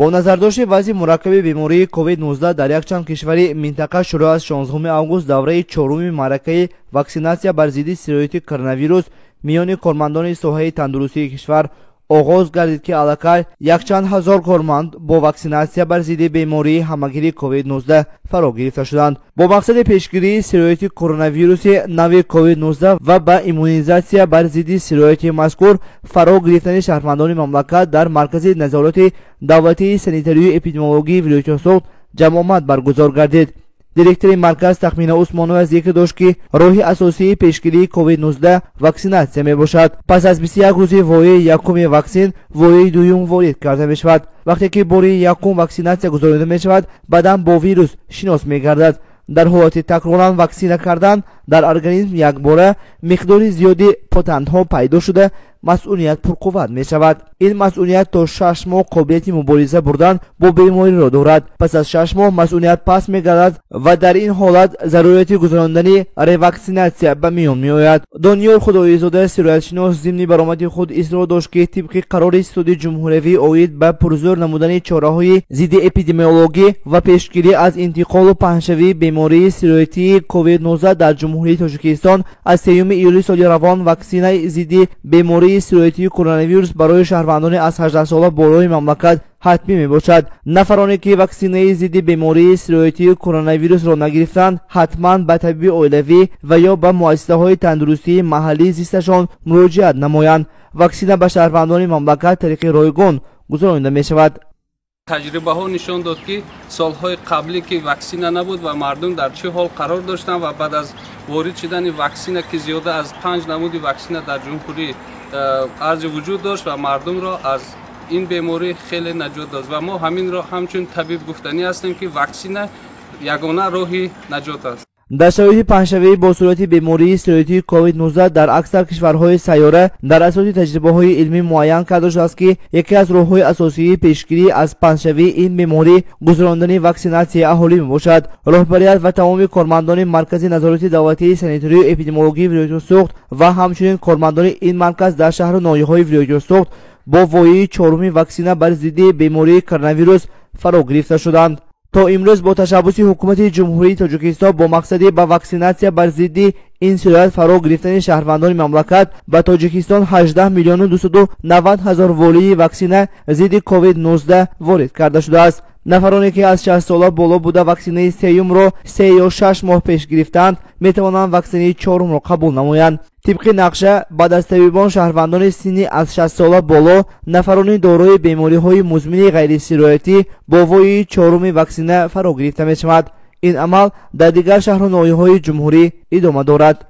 Бо назардошти вазъи мураккаби бемории COVID-19 дар якчанд кишвари минтақа, шурӯъ аз 16 август давраи чоруми маъракаи ваксинатсия бар зидди сирояти коронавирус миёни кормандони соҳаи тандурустии кишвар оғоз гардид, ки аллакай якчанд ҳазор корманд бо ваксинатсия бар зидди бемории ҳамагири COVID-19 фаро гирифта шуданд. Бо мақсади пешгирии сирояти коронавируси нави COVID-19 ва ба иммунизатсия бар зидди сирояти мазкур фаро гирифтани шаҳрвандони мамлакат, дар Маркази назорати давлатии санитарию эпидемиологии вилояти Суғд ҷамъомад баргузор гардид. Директори марказ Тахмина Усмонова зикр дошт, ки роҳи асосии пешгирии COVID-19 ваксинатсия мебошад. Пас аз 21 рӯзи вояи якуми ваксин вояи дуюм ворид карда мешавад. Вақте ки бори якум ваксинатсия гузаронида мешавад, бадан бо вирус шинос мегардад. Дар ҳолати такроран ваксина кардан, дар организм якбора миқдори зиёди потантҳо пайдо шуда, масуният пурқувват мешавад. Ин масуният то 6 моҳ қобилияти мубориза бурдан бо бемориро дорад. Пас аз 6 моҳ масуният паст мегардад ва дар ин ҳолат зарурияти гузарондани реваксинатсия ба миён меояд. Дониёр Худоизода, сироятшинос, зимни баромади худ исрор дошт, ки тибқи қарори Суди Ҷумҳуриявӣ оид ба пурзӯр намудани чораҳои зидди эпидемиологӣ ва пешгирӣ аз интиқолу паҳншавии бемории сироятии COVID-19 дар Ҷумҳурии Тоҷикистон аз 3 июли соли равон ваксинаи зидди бемории сироятии коронавирус барои шаҳрвандони аз 18 сола болои мамлакат ҳатмӣ мебошад. Нафароне ки ваксинаи зидди бемории сироятии коронавирусро нагирифтанд, ҳатман ба табиби оилавӣ ва ё ба муассисаҳои тандурустии маҳаллии зисташон муроҷиат намоянд. Ваксина ба шаҳрвандони мамлакат тариқи ройгон гузаронида мешавад. Таҷрибаҳо нишон дод, ки солҳои қаблӣ, ки ваксина набуд ва мардум дар чӣ ҳол қарор доштанд, ва баъд аз ворид шудани ваксина, ки зиёда аз панҷ намуди ваксина дар ҷумҳурӣ арзи вуҷуд дошт ва мардумро аз ин беморӣ хеле наҷот дод. Ва мо ҳаминро ҳамчун табиб гуфтанӣ ҳастем, ки ваксина ягона роҳи наҷот аст. Дар шароити паҳншавии бо суръати бемории сироятии COVID-19 дар аксар кишварҳои сайёра, дар асоси таҷрибаҳои илмӣ муайян карда шудааст, ки яке аз роҳҳои асосии пешгирӣ аз паҳншавии ин беморӣ гузарондани ваксинатсияи аҳолӣ мебошад. Роҳбарият ва тамоми кормандони Маркази назорати давлатии санитарию эпидемиологии вилояти Суғд ва ҳамчунин кормандони ин марказ дар шаҳру ноҳияҳои вилояти Суғд бо вояи чоруми ваксина бар зидди бемории коронавирус фаро гирифта шуданд. То имрӯз бо ташаббуси Ҳукумати Ҷумҳурии Тоҷикистон бо мақсади ба ваксинатсия бар зидди ин сироят фаро гирифтани шаҳрвандони мамлакат ба Тоҷикистон 18 миллиону 290 ҳазор волии ваксина зидди COVID-19 ворид карда шудааст. Нафароне ки аз 60 сола боло буда, ваксинаи сеюмро 3 ё 6 моҳ пеш гирифтаанд, метавонанд ваксинаи чорумро қабул намоянд. Тибқи нақша, баъд аз табибон шаҳрвандони синни аз 60 сола боло, нафарони дорои бемориҳои музмини ғайрисироятӣ бо вояи чоруми ваксина фаро гирифта мешавад. Ин амал дар дигар шаҳру ноҳияҳои ҷумҳурӣ идома дорад.